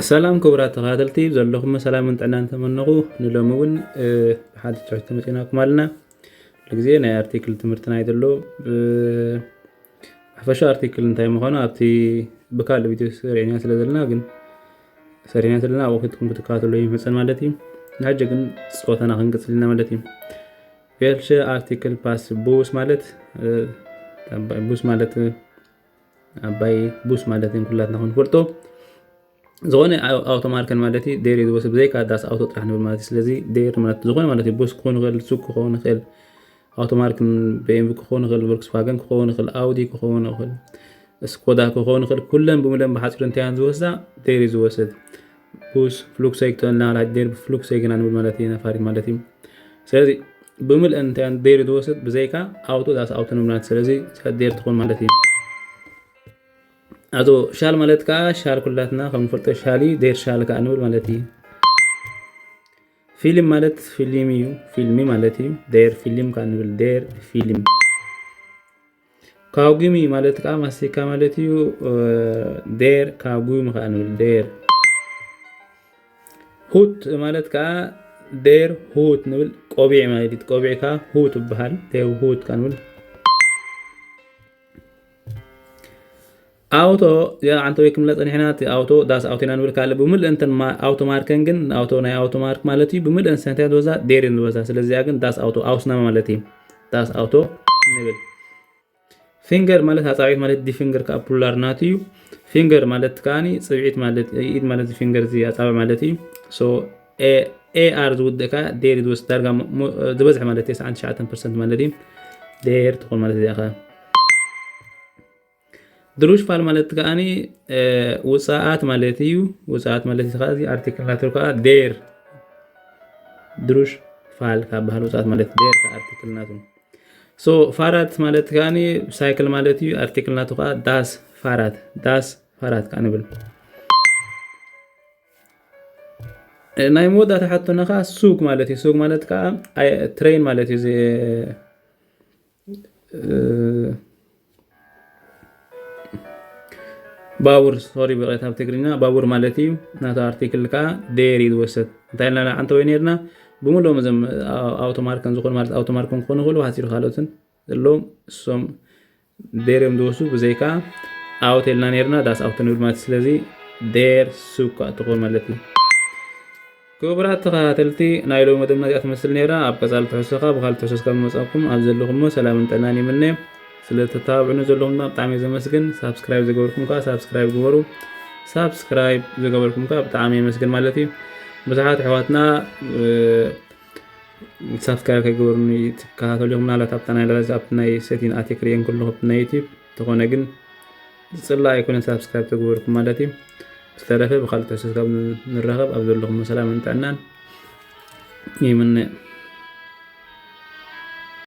ሰላም ክቡራት ተኸታተልቲ፣ ዘለኹም ሰላምን ጥዕናን ተመነኹ። ንሎሚ እውን ብሓደ ትሕዝቶ መፂናኩም ኣለና። ኩሉ ግዜ ናይ ኣርቲክል ትምህርትና እዩ ዘሎ። ሓፈሻ ኣርቲክል እንታይ ምዃኑ ኣብቲ ብካልእ ቪድዮ ሰሪዕና ስለ ዘለና ግን ሰሪዕና ዘለና ኣብኡ ክትኩም ክትከታተሉ ይመፀን ማለት እዩ። ንሕጂ ግን ፀወታና ክንቅፅል ኢና ማለት እዩ። ቬልሸ ኣርቲክል ፓስ ቡስ ማለት ቡስ ማለት ኣባይ ቡስ ማለት ኩላትና ክንፈልጦ ዝኾነ ኣውቶማርከን ማለት እዩ። ዴር እዩ ዝወስድ ብዘይካ ዳስ ኣውቶ ጥራሕ ንብል ማለት እዩ። ስለዚ ዴር ማለት ዝኾነ ማለት እዩ። ቡስ ክኸውን ይኽእል፣ ሱክ ክኸውን ይኽእል፣ ኣውቶማርከን ቤኤምቪ ክኸውን ይኽእል፣ ቮልክስዋገን ክኸውን ይኽእል፣ ኣውዲ ክኸውን ይኽእል፣ ስኮዳ ክኸውን ይኽእል። ኩለን ብምለን ብሓፂሩ እንታይ እየን ዝወስዳ? ዴር እዩ ዝወስድ። ቡስ ፍሉክሰይግ ተልና ዴር ፍሉክሰይግ ኢና ንብል ማለት እዩ። ነፋሪት ማለት እዩ። ስለዚ ብምልአን እንታይ እየን ዴር እዩ ዝወስድ ብዘይካ ኣውቶ ዳስ ኣውቶ ንብል ማለት። ስለዚ ዴር ትኾን ማለት እዩ። ኣቶ ሻል ማለት ከዓ ሻል ኩላትና ከም ንፈልጦ ሻል እዩ። ዴር ሻል ከዓ ንብል ማለት እዩ። ፊልም ማለት ፊልም እዩ፣ ፊልሚ ማለት እዩ። ዴር ፊልም ከዓ ንብል፣ ዴር ፊልም። ካጉሚ ማለት ከዓ ማስቲካ ማለት እዩ። ዴር ካጉሚ ከዓ ንብል፣ ዴር። ሁት ማለት ከዓ ዴር ሁት ንብል፣ ቆቢዕ ማለት እዩ። ቆቢዕ ከዓ ሁት ይበሃል፣ ዴር ሁት ከዓ ንብል። ኣውቶ ኣንተ ወይ ክምለ ፀኒሕና፣ እቲ ኣውቶ ዳስ ኣውቶ ኢና ንብል። ካልእ ብምልእ እንተን ኣውቶ ማርከን ግን ኣውቶ ናይ ኣውቶ ማርክ ማለት እዩ። ብምልእ እንስሳታት ወዛ ዴር ንወዛ። ስለዚኣ ግን ዳስ ኣውቶ ኣውስናማ ማለት እዩ። ዳስ ኣውቶ ንብል። ፊንገር ማለት ኣፃብዒት ማለት ዲ ፊንገር ከዓ ፕሉራል ናቱ እዩ። ፊንገር ማለት ከዓኒ ፅብዒት ማለት ኢድ ማለት ፊንገር እዚ ኣፃብዕ ማለት እዩ። ሶ ኤኣር ዝውድእ ከዓ ዴር ዝወስድ ዳርጋ ዝበዝሕ ማለት ተስዓን ትሽዓተን ፐርሰንት ማለት እዩ። ዴር ትኾን ማለት እዚኣ ከዓ ድሩሽ ፋል ማለት ከዓኒ ውፃኣት ማለት እዩ። ውፃኣት ማለት እዚ ከዓ ኣርቲክል ናቱ ከዓ ዴር ድሩሽ ፋል ካብ በሃል ውፃኣት ማለት ዴር ኣርቲክል ናቱ። ሶ ፋራት ማለት ከዓኒ ሳይክል ማለት እዩ። ኣርቲክል ናቱ ከዓ ዳስ ፋራት፣ ዳስ ፋራት ከዓ ንብል። ናይ መወዳእታ ሓቶና ከዓ ሱግ ማለት እዩ። ሱግ ማለት ከዓ ትሬን ማለት እዩ። ባቡር ሶሪ፣ ብቕሬታ ኣብ ትግርኛ ባቡር ማለት እዩ። ናቱ ኣርቲክል ከዓ ዴር እዩ ዝወሰድ። እንታይ ኢልና ንዓንተ ወይ ነርና ብምሎም እዞም ኣውቶማርከን ዝኾኑ ማለት ኣውቶማርከን ክኾኑ ይኽእሉ፣ ብሓፂሩ ካልኦትን ዘለዎም እሶም ዴር እዮም ዝወስዱ። ብዘይካ ኣውት ኢልና ነርና ዳስ ኣውት ንብል ማለት። ስለዚ ዴር ሱግ ከዓ ትኾን ማለት እዩ። ክቡራት ተኸታተልቲ፣ ናይ ሎሚ መደብና እዚኣ ትመስል ነይራ። ኣብ ቀፃሊ ትሕዝቶ ከዓ ብካልእ ትሕዝቶ እስካብ ንመፃኩም ኣብ ዘለኹሞ ሰላምን ጥዕናን ይምነ። ስለ ተተባብዑኒ ዘለኹም ድማ ብጣዕሚ እየ ዘመስግን። ሳብስክራይብ ዝገበርኩም ከዓ ሳብስክራይብ ግበሩ። ሳብስክራይብ ዝገበርኩም ከዓ ብጣዕሚ የመስግን ማለት እዩ። ብዙሓት ኣሕዋትና ሳብስክራይብ ከይገበሩኒ ትከታተሉ ኢኹም። ምናልባት ኣብታ ናይ ላላዚ ኣብቲ ናይ ሴቲን ኣትየ ክርእየን ከለኹ ኣብቲ ናይ ዩቲዩብ ተኾነ ግን ዝፅላእ ኣይኮነን ሳብስክራይብ ተግበርኩም ማለት እዩ። ዝተረፈ ብካልእ ትሕዝቶ ካብ ንራኸብ ኣብ ዘለኹም ሰላምን ጥዕናን ይምነ።